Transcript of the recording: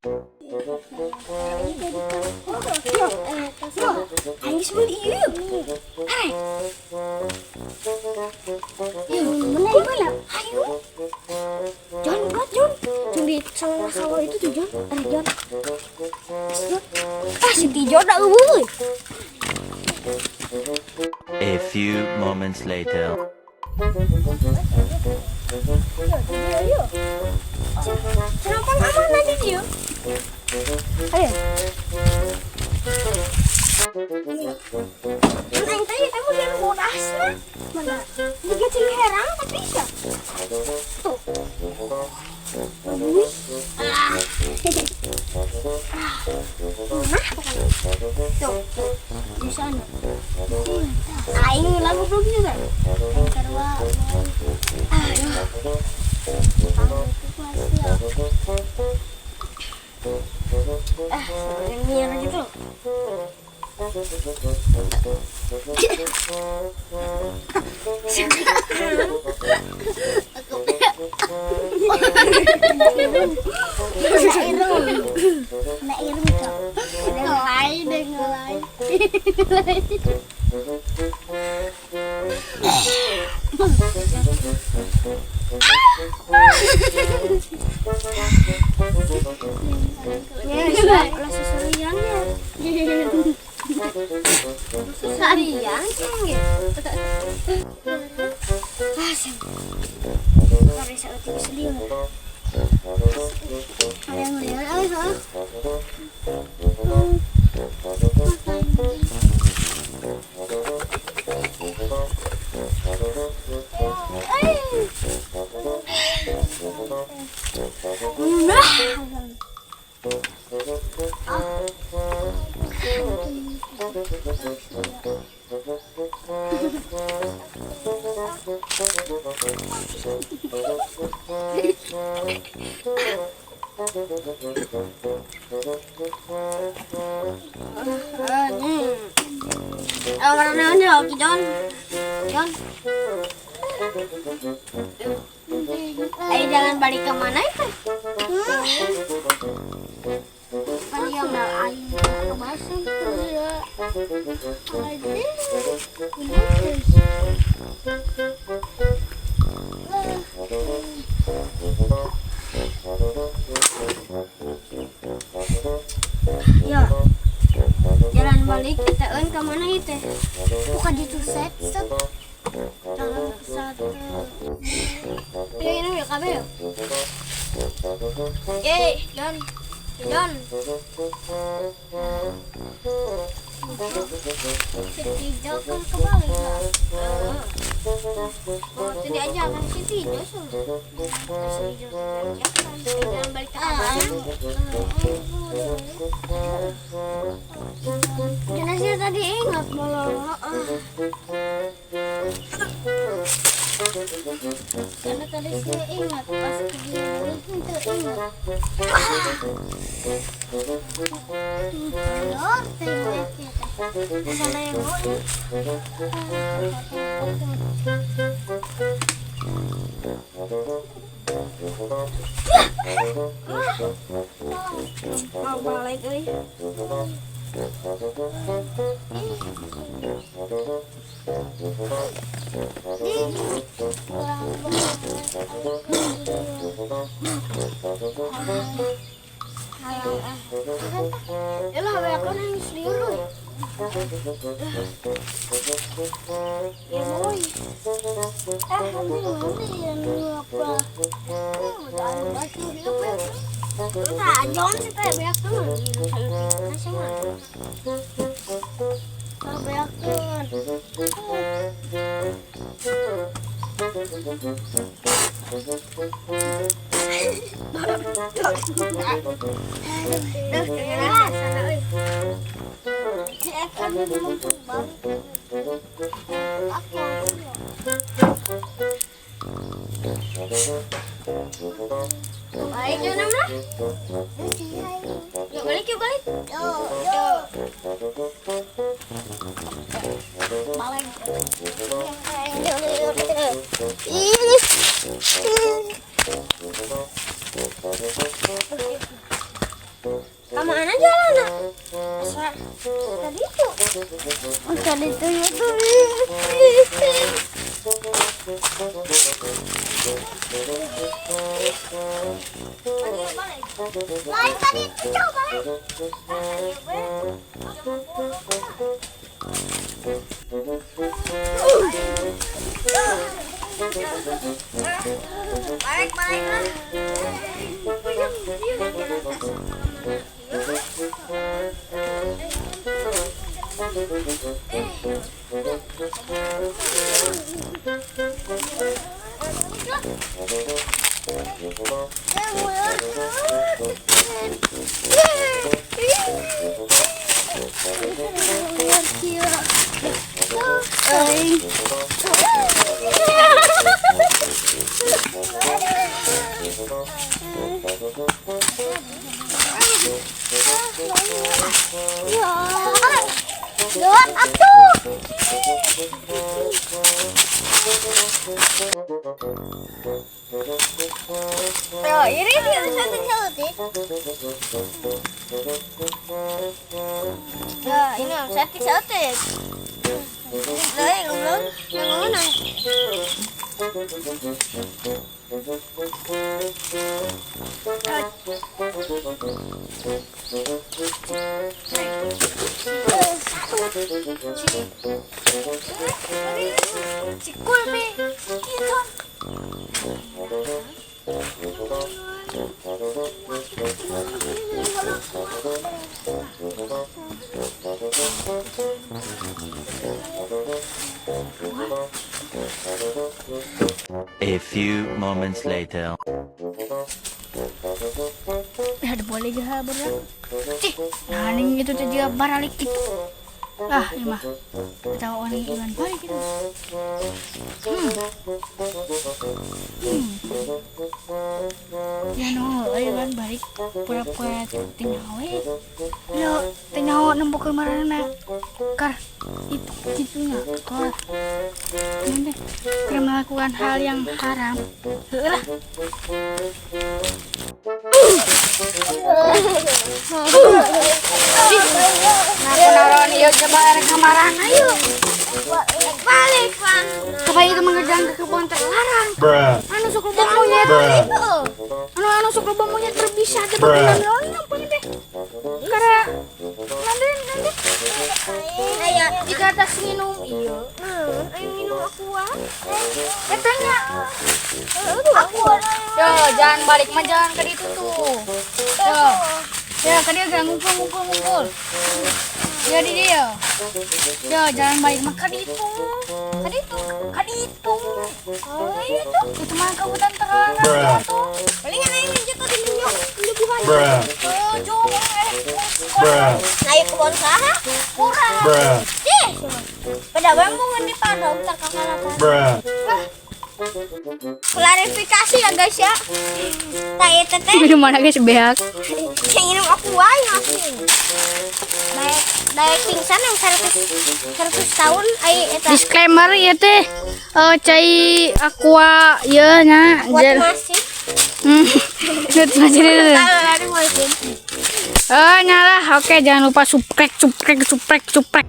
Yo, yo, aing geus meuli ieu. Hai. Yo, mana mana? Ayo. John, buat John. John di sawah-sawah itu tuh, John. Eh, John. John. Ah, si Tijo dah eueuh. A few moments later. Yo, yo, yo. Kenapa mana di dia? Ayo. Kan aing tadi teh mau bodasna. Mana? Jiga cing herang tapi ya. Tuh. Wih. Ah. Ah. Nah, pokoknya. Tuh, tuh. Di sana. Aing lagu belum juga. Aing sarua. Aduh. Itu pasti ya. Ah, sebenarnya gitu. Na irung. Na irung kok. Ngelai deh ngelai. Ya, ulah seseriannya. Seserian sih ya. Ah, sih. Mari saeutik selieur. Ada yang lihat ayo soal. Nah. Warnanya oke, John. John. Ayo jalan balik ke mana itu? Kan yang aing kebasan tuh ya. Ada. Ya. Jalan balik kita eun ke mana itu? Bukan itu set set. Jangan satu. Ya ini ya kabeh ya. Eh, John. John. Si Tijo kan kebalik lah. Oh, tadi aja kan si Tijo sih. Si Tijo diajakan. Jalan balik ke mana? Karena sih tadi ingat malah. Karena tadi saya ingat pas kejadian itu ingat. Telur teh teh. Sana yang mau. Mau balik euy. Hayang ah. Elah we aku nang seliur euy. Ya boy. Eh, nanti nanti yang apa? Tah, John sih teh beakeun. Nasi mah. Beakeun. Duh, jangan sana euy. Si Eka belum balik. Aku. Balik yuk Namla. Yuk balik, yuk balik. Yo, yo. Balik. Ih. Tadi itu. Oh, tadi itu itu. Lain tadi itu coba. Balik balik lah. Lewat atuh. Ayo, ini satu. Ya, ini satu. Đấy, lớn lớn này. Cikulmi, Iton. A few moments later. Ya ada boleh jaha berat. Cih, nah ning itu teh juga baralik gitu. Ah, ini mah. Tahu orang iman balik gitu. Ya no, ayo kan balik pura-pura teu we. Yo, teu nyaho nempokeun marana. Kar itu gitunya. Kar. Nanti keur melakukan hal yang haram. Heueuh lah. Nah, penawaran ieu coba arek kamarana yuk. Balik, Pan. Supaya itu mengejar ke kebun terlarang. Bruh. Anu sok loba monyet. Bruh. Anu anu sok loba monyet berbisa teh Bruh. bener teh. Karena nanti nanti Aya, jika atas minum iya. Ayo minum aqua. Katanya Aqua. yo jangan balik mah jangan ke ditu tuh. Yo. Ya ke dia ngumpul ngumpul ngumpul. Ya di dia. Yo jangan balik mah ke ditu. Ke ditu, ke ditu. Oh, itu. Itu mah ke hutan terlarang Bruh. tuh. Palingan aing lanjut tadi minum. Lebuhan. Bruh. Oh, jong Bruh. Ayo kebon saha? Kurang. Bruh. Cih, pada embungan di padang tak kakalapan. Bruh. Klarifikasi ya guys ya. Tak eta teh Minum mana guys beak. yang minum aqua yang asin. Daek daek pingsan yang 100 100 tahun ai eta. Disclaimer ya teh cai aqua ya nya. Buat masih. Masih. Assalamualaikum. Nyala. Oke, jangan lupa suprek suprek suprek suprek.